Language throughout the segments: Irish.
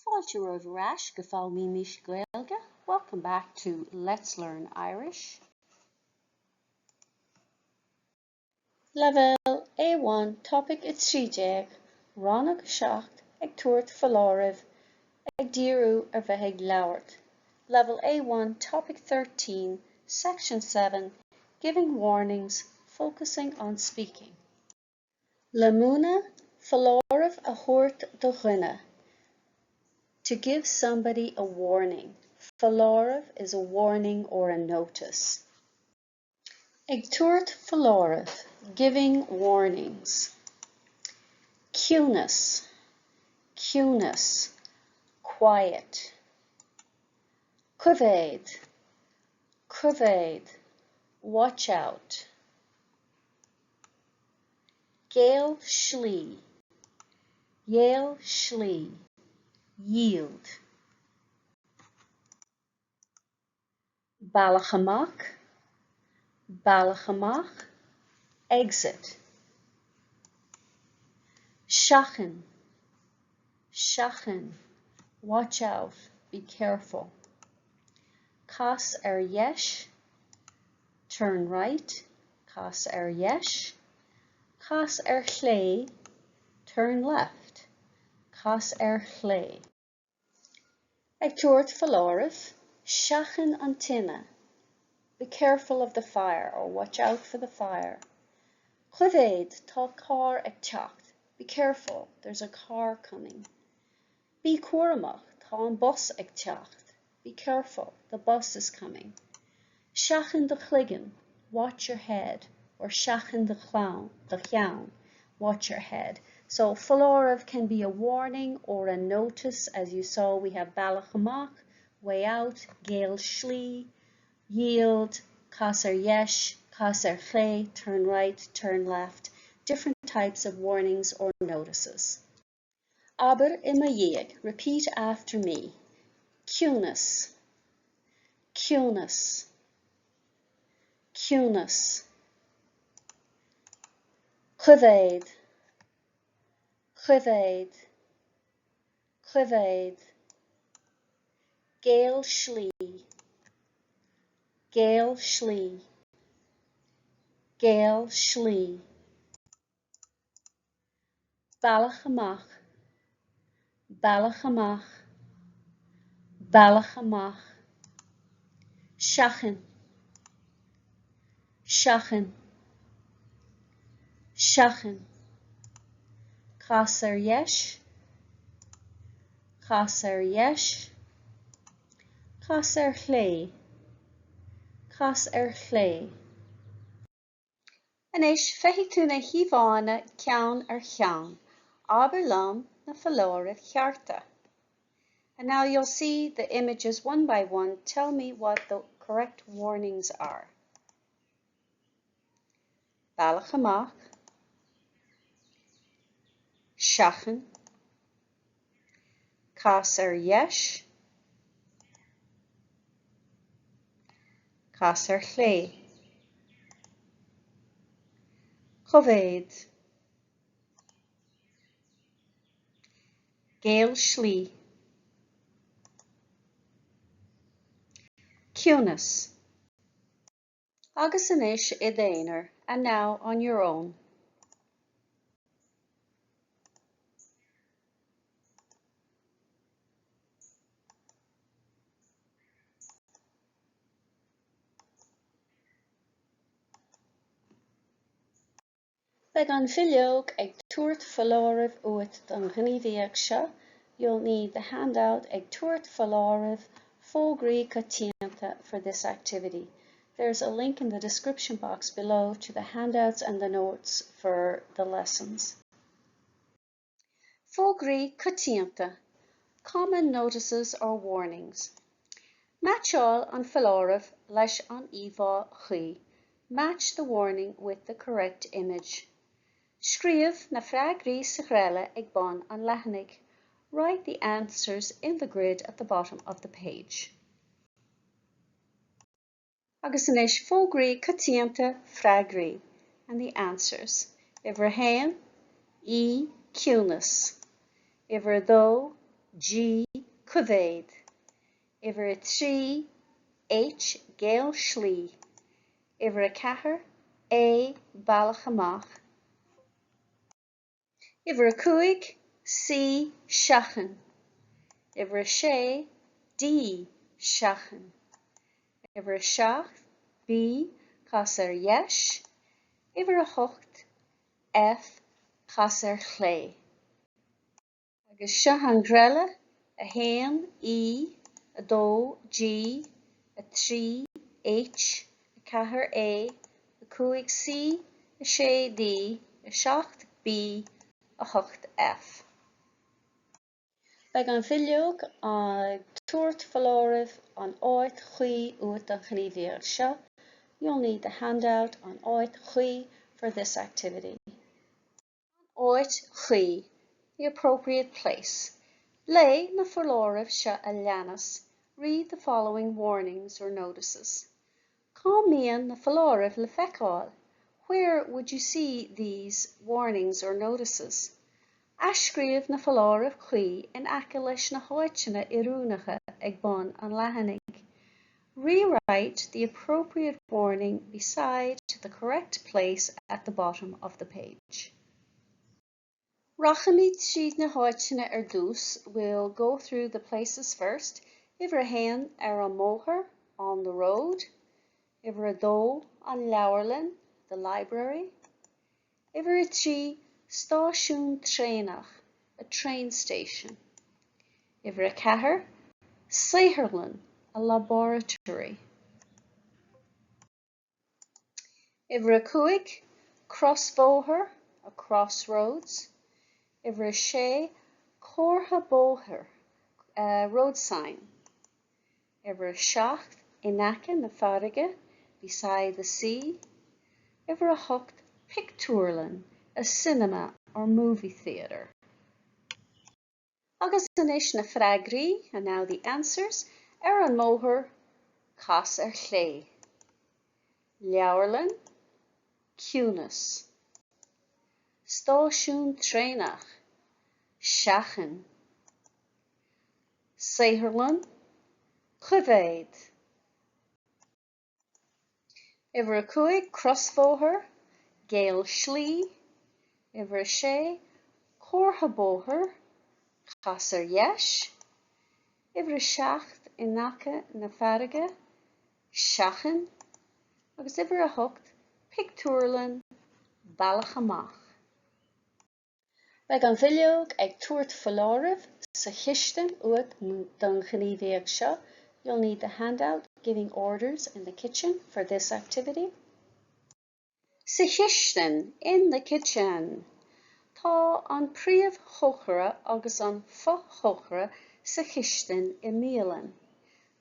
Fáilte romhaibh ar ais go Foghlaimímis Gaeilge, welcome back to Let's Learn Irish. Leibhéal A1 Topaic 13, Rannóg 7, Ag tabhairt foláirimh, ag díriú ar bheith ag labhairt. Level A1 Topic 13, Section 7, Giving warnings, focusing on speaking. Le múineadh, foláireamh a thabhairt do dhuine, to give somebody a warning. Foláireamh is a warning or a notice. Ag tabhairt foláireamh, giving warnings. Ciúnas, ciúnas, quiet. Coimhéad, coimhéad, watch out. Géill slí, géill slí, yield. Bealach amach, bealach amach, exit. Seachain, seachain, watch out, be careful. Cas ar dheis, turn right, cas ar dheis, cas ar chlé, turn left, cas ar chlé. Ag tabhairt foláirimh, seachain an tine, be careful of the fire or watch out for the fire. Coimhéad, tá carr ag teacht, be careful, there's a car coming. Bí cúramach, tá an bus ag teacht, be careful, the bus is coming. Seachain do chloigeann, watch your head, or seachain do chlann, do cheann, watch your head. So foláireamh can be a warning or a notice. As you saw, we have bealach amach, way out, géill slí, yield, cas ar dheis, cas ar chlé, turn right, turn left, different types of warnings or notices. Abair i mo dhiaidh, repeat after me. Ciúnas. Ciúnas. Ciúnas. Coimhéad. Coimhéad. Coimhéad. Géill slí. Géill slí. Géill slí. Bealach amach. Bealach amach. Bealach amach. Seachain. Seachain. Seachain. Cas ar dheis. Cas ar dheis. Cas ar chlé. Cas ar chlé. Anois, feicfidh tú na híomhánna ceann ar cheann. Abair liom na foláirimh chearta. And now you'll see the images one by one. Tell me what the correct warnings are. Bealach amach. Seachain. Cas ar dheis. Cas ar chlé. Coimhéad. Géill slí. Ciúnas. Agus anois i d'aonar, and now on your own. Beidh an bhileog Ag Tabhairt Foláirimh uait don ghníomhaíocht seo, You'll need the handout Ag Tabhairt Foláirimh, Fógraí Coitianta for this activity. There's a link in the description box below to the handouts and the notes for the lessons. Fógraí coitianta, common notices or warnings. Meaitseáil an foláireamh leis an íomhá chuí, match the warning with the correct image. Scríobh na freagraí sa ghreille ag bun an leathanaigh, write the answers in the grid at the bottom of the page. Agus anois fógraí coitianta, freagraí, and the answers. Uimhir 1, E, ciúnas. Uimhir 2, G, Coimhéad. Uimhir 3, H, Géill slí. Uimhir 4, A, Bealach amach. Uimhir 5, C, Seachain. Uimhir 6, D, Seachain. Uimhir 7, B, Cas ar dheis. Uimhir 8, F, Cas ar chlé. Agus seo an ghreille, 1, E, 2, G, 3, H, 4, A, 5, C, 6, D, 7, B, 8, F. Beidh an bhileog ag tabhairt foláirimh an áit chuí uait don ghníomhaíocht seo. You'll need the handout an áit chuí for this activity. An áit chuí, the appropriate place. Léigh na foláirimh seo a leanas, read the following warnings or notices. Cá mbíonn na foláirimh le feiceáil? Where would you see these warnings or notices? Athscríobh na foláirimh chuí in aice leis na háiteanna oiriúnacha ag bun an leathanaigh. Rewrite the appropriate warning beside the correct place at the bottom of the page. Rachaimid tríd na háiteanna ar dtús, we'll go through the places first, Uimhir a haon, ar an mbóthar, on the road. Uimhir a dó, an leabharlann, the library. Uimhir a trí, stáisiún traenach, a train station. Uimhir a ceathair, saotharlann, a laboratory. Uimhir 5, crosbhóthar, a crossroads. Uimhir 6, comhartha bóthair, a road sign. Uimhir 7, in aice na farraige, beside the sea. Uimhir 8, pictiúrlann, a cinema or movie theatre. Agus anois na freagraí, and now the answers, ar an mbóthar, cas ar chlé. Leabharlann, ciúnas. Stáisiún traenach, seachain. Saotharlann, coimhéad. Uimhir 5, crosbhóthar, géill slí. Uimhir 6, comhartha bóthair, cas ar dheis. Uimhir 7, in aice na farraige, seachain. Agus uimhir 8, pictiúrlann, bealach amach. Beidh an bhileog ag tabhairt foláirimh sa chistin uait don ghníomhaíocht seo. You'll need the handout giving orders in the kitchen for this activity. Sa chistin, in the kitchen. Tá an príomhchócaire agus an fochócaire sa chistin i mbialann.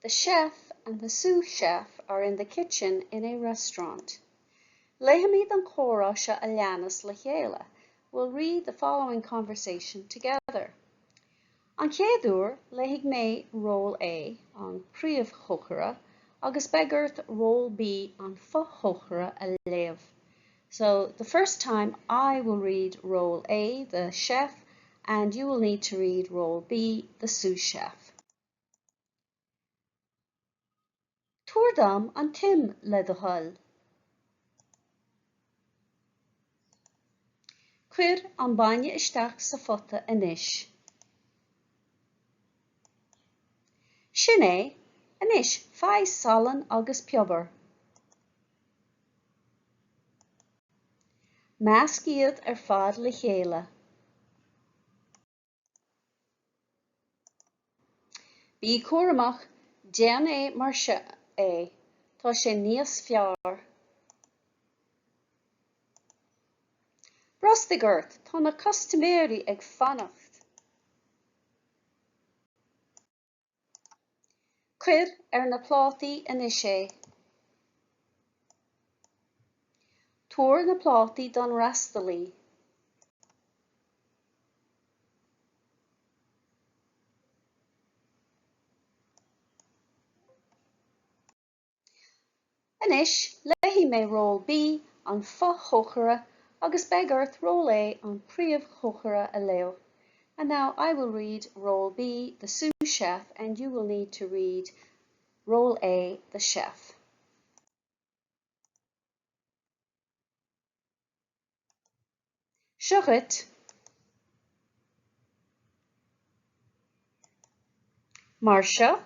The chef and the sous chef are in the kitchen in a restaurant. Léifimid an comhrá seo a leanas le chéile, We'll read the following conversation together. An chéad uair, léifidh mé Ról A, an príomhchócaire, agus beidh ort Ról B, an fochócaire, a léamh. So, the first time I will read Role A, the chef, and you will need to read Role B, the sous chef. Tabhair dom an t-im, le do thoil. Cuir an bainne isteach sa phota anois. Sin é, anois faigh salann agus piobar. Measc iad ar fad le chéile. Bí cúramach, déan é mar seo é, tá sé níos fearr. Brostaigh ort, tá na custaiméirí ag fanacht. Cuir ar na plátaí anois é. Tabhair na plátaí don fhreastalaí. Anois, léifidh mé Ról B, an fochócaire, agus beidh ort Ról A, an príomhchócaire, a léamh. And now I will read role B, the sous chef, and you will need to read role A, the chef. Seo dhuit. Mar seo.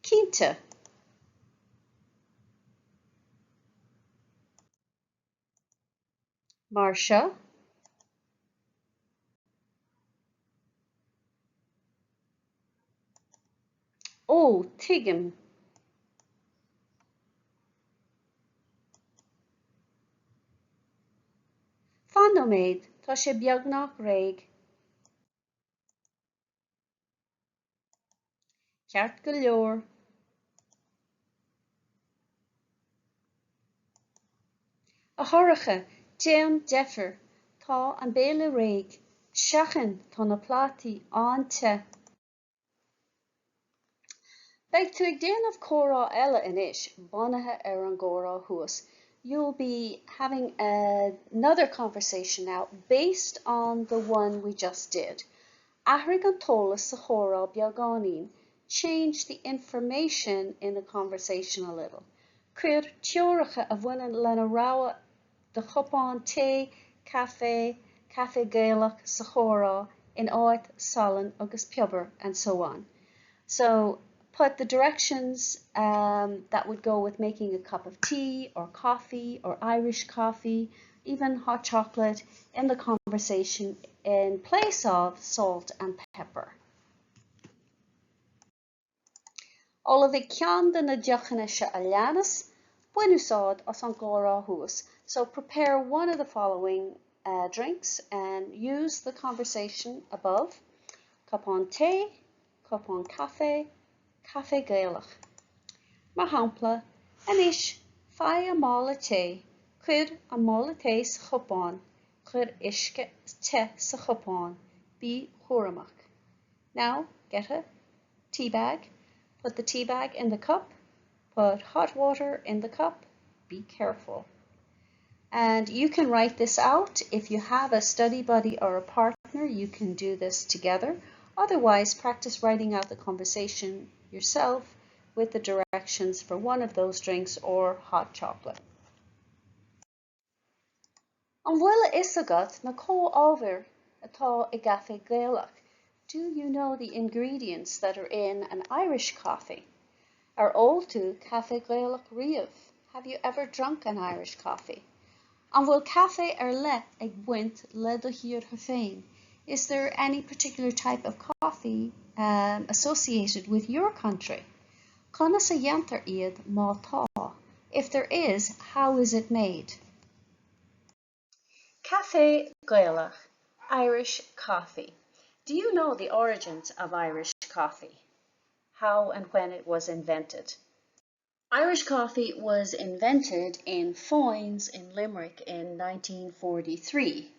Cinnte. Mar seo. Ó, tuigim. Fan nóiméad, tá sé beagnach réidh. Ceart go leor. A Shorcha, déan deifir, tá an béile réidh. Seachain, tá na plátaí an-te. Beidh tú ag déanamh comhrá eile anois, bunaithe ar an gcomhrá thuas. You'll be having another conversation now based on the one we just did. Athraigh an t-eolas sa chomhrá beagáinín, change the information in the conversation a little. Cuir treoracha a bhaineann lena rogha de chupán tae, caife, caife Gaelach sa chomhrá in áit salann agus piobar and so on. So put the directions um, that would go with making a cup of tea or coffee or Irish coffee, even hot chocolate in the conversation in place of salt and pepper. Ullmhaigh ceann de na deochanna seo a leanas, bain úsáid as an gcomhrá thuas. So prepare one of the following uh, drinks and use the conversation above. Cupán tae, cupán caife, caife Gaelach. Mar shampla, Anois, faigh an mála tae, cuir an mála tae sa chupán, cuir uisce te sa chupán, bí cúramach. Now, get a tea bag, put the tea bag in the cup, put hot water in the cup, be careful. And you can write this out. If you have a study buddy or a partner, you can do this together. Otherwise, practice writing out the conversation yourself with the directions for one of those drinks or hot chocolate. An bhfuil a fhios agat na comhábhair atá i gcaife Gaelach? Do you know the ingredients that are in an Irish coffee? Ar ól tú caife Gaelach riamh? Have you ever drunk an Irish coffee? An bhfuil caife ar leith ag baint le do thír féin? Is there any particular type of coffee um, associated with your country? Conas a dhéantar iad má tá? If there is, how is it made? Caife Gaelach, Irish coffee. Do you know the origins of Irish coffee? How and when it was invented? Irish coffee was invented in Foynes in Limerick in 1943.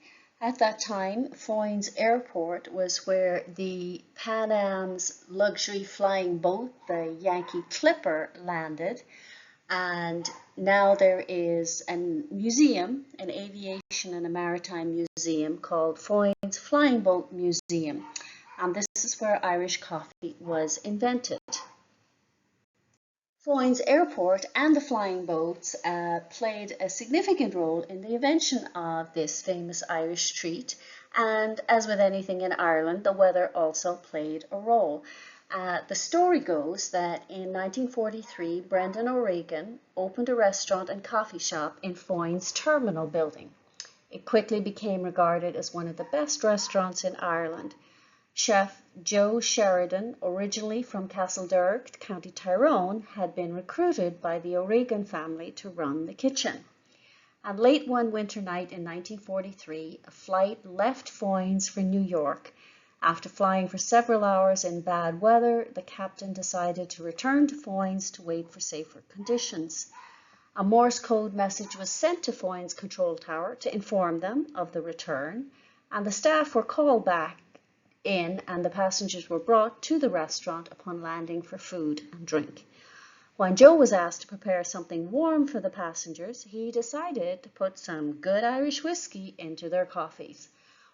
At that time, Foynes Airport was where the Pan Am's luxury flying boat, the Yankee Clipper, landed. And now there is a museum, an aviation and a maritime museum called Foynes Flying Boat Museum. And this is where Irish coffee was invented. Foynes Airport and the flying boats uh, played a significant role in the invention of this famous Irish treat. And as with anything in Ireland, the weather also played a role. Uh, the story goes that in 1943, Brendan O'Regan opened a restaurant and coffee shop in Foynes Terminal building. It quickly became regarded as one of the best restaurants in Ireland. Chef Joe Sheridan, originally from Castlederg, County Tyrone, had been recruited by the O'Regan family to run the kitchen. And late one winter night in 1943, a flight left Foynes for New York. After flying for several hours in bad weather, the captain decided to return to Foynes to wait for safer conditions. A Morse code message was sent to Foynes control tower to inform them of the return, and the staff were called back in and the passengers were brought to the restaurant upon landing for food and drink. When Joe was asked to prepare something warm for the passengers, he decided to put some good Irish whiskey into their coffees.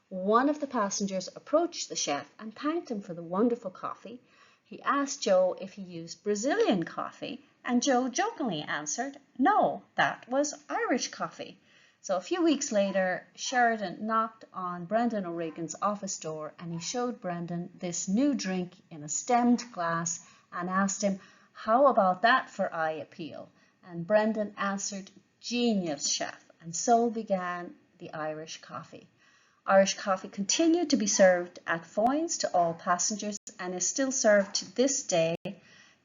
One of the passengers approached the chef and thanked him for the wonderful coffee. He asked Joe if he used Brazilian coffee, and Joe jokingly answered, no, that was Irish coffee. So a few weeks later, Sheridan knocked on Brendan O'Regan's office door and he showed Brendan this new drink in a stemmed glass and asked him, how about that for eye appeal? And Brendan answered, genius, chef. And so began the Irish coffee. Irish coffee continued to be served at Foynes to all passengers and is still served to this day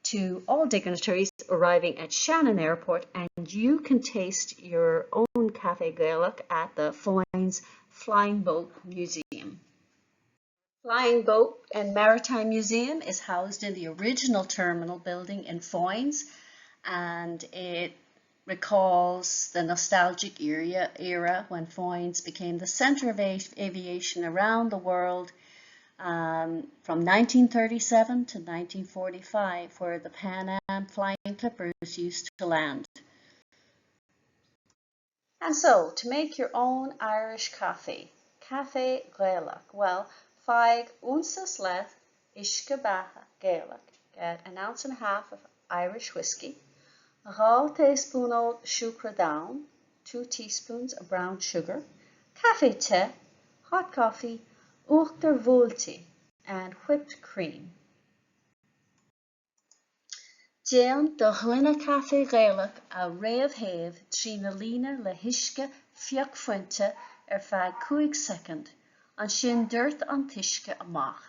to all dignitaries arriving at Shannon Airport and you can taste your own Café Gaelach at the Foynes Flying Boat Museum. Flying Boat and Maritime Museum is housed in the original terminal building in Foynes and it recalls the nostalgic era, era when Foynes became the center of aviation around the world um, from 1937 to 1945, where the Pan Am Flying Clippers used to land. And so, to make your own Irish coffee, Caife Gaelach, well, faigh unsa is leath uisce beatha Gaelach, get an ounce and a half of Irish whiskey, 2 taespúnóg siúcra donn, 2 teaspoons of brown sugar, caife te, hot coffee, uachtar bhuailte, and whipped cream. Déan do ghloine caife Gaelach a réamhthéamh trína líonadh le huisce fiuchphointe ar feadh 5 soicind, ansin doirt an t-uisce amach.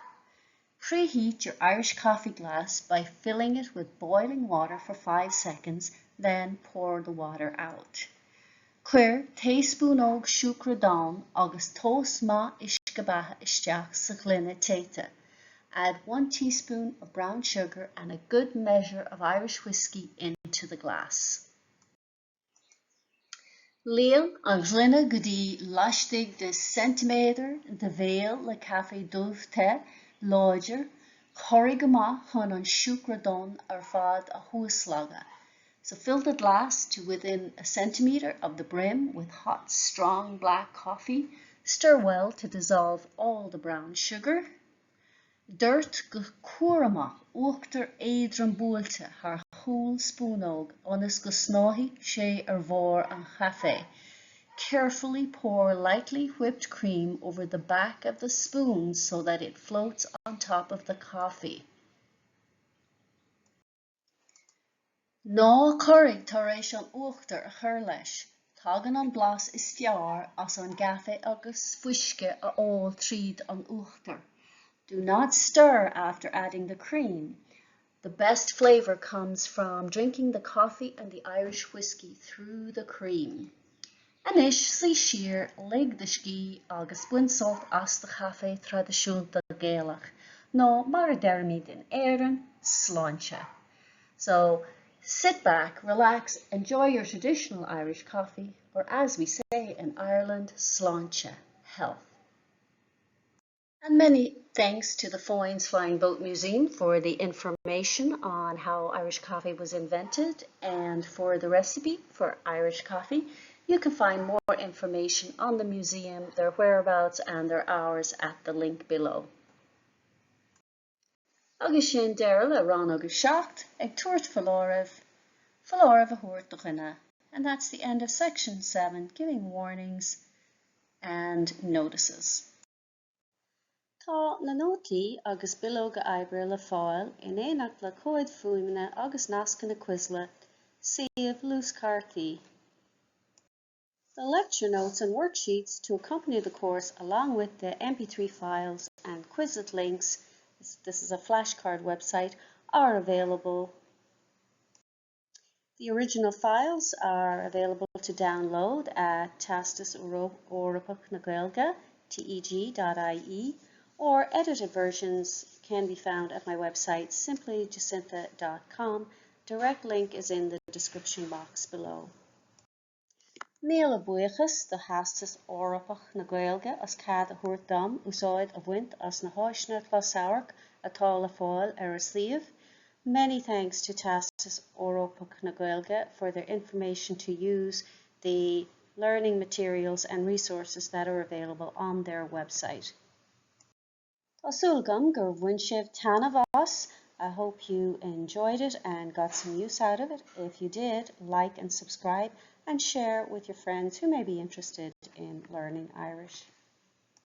Preheat your Irish coffee glass by filling it with boiling water for 5 seconds, then pour the water out. Cuir taespúnóg siúcra donn agus tomhas maith uisce beatha isteach sa ghloine téite. Add 1 teaspoon of brown sugar and a good measure of Irish whiskey into the glass. Líon an ghloine go dtí laistigh de ceintiméadar de bhéal le caife dubh te, láidir, corraigh go maith chun an siúcra donn ar fad a thuaslagadh. So fill the glass to within a centimetre of the brim with hot, strong black coffee. Stir well to dissolve all the brown sugar. Doirt go cúramach uachtar éadrom buailte thar chúl spúnóg ionas go snámhfaidh sé ar bharr an chaife. Carefully pour lightly whipped cream over the back of the spoon so that it floats on top of the coffee. Ná corraigh tar éis an uachtar a chur leis, tagann an blas is fearr as an gcaife agus fuisce a ól tríd an uachtar. Do not stir after adding the cream. The best flavour comes from drinking the coffee and the Irish whiskey through the cream. Anois, suigh siar, lig do scíth agus bain sult as do chaife traidisiúnta Gaelach, nó mar a deirimid in Éirinn, sláinte! So, sit back, relax, enjoy your traditional Irish coffee, or as we say in Ireland, sláinte, health. And many thanks to the Foynes Flying Boat Museum for the information on how Irish coffee was invented and for the recipe for Irish coffee. You can find more information on the museum, their whereabouts and their hours at the link below. Agus sin deireadh le rannóg 7 ag tabhairt foláirimh, foláireamh a thabhairt do dhuine. And that's the end of section 7, giving warnings and notices. Tá na nótaí agus bileoga oibre le fáil in éineacht le comhaid fuaime agus nascanna Quizlet, suíomh luaschártaí. The lecture notes and worksheets to accompany the course along with the MP3 files and Quizlet links, this is a flashcard website, are available. The original files are available to download at Teastas Eorpach na Gaeilge, teg.ie, or edited versions can be found at my website simplyjacintha.com. Direct link is in the description box below. Míle buíochas do Theastas Eorpach na Gaeilge as cead a thabhairt dom úsáid a bhaint as na háiseanna closamhairc atá le fáil ar a suíomh. Many thanks to Teastas Oireachtas Eorpach na Gaeilge for their information to use the learning materials and resources that are available on their website. Tá súil agam gur bhain sibh taitneamh as. I hope you enjoyed it and got some use out of it. If you did, like and subscribe and share with your friends who may be interested in learning Irish.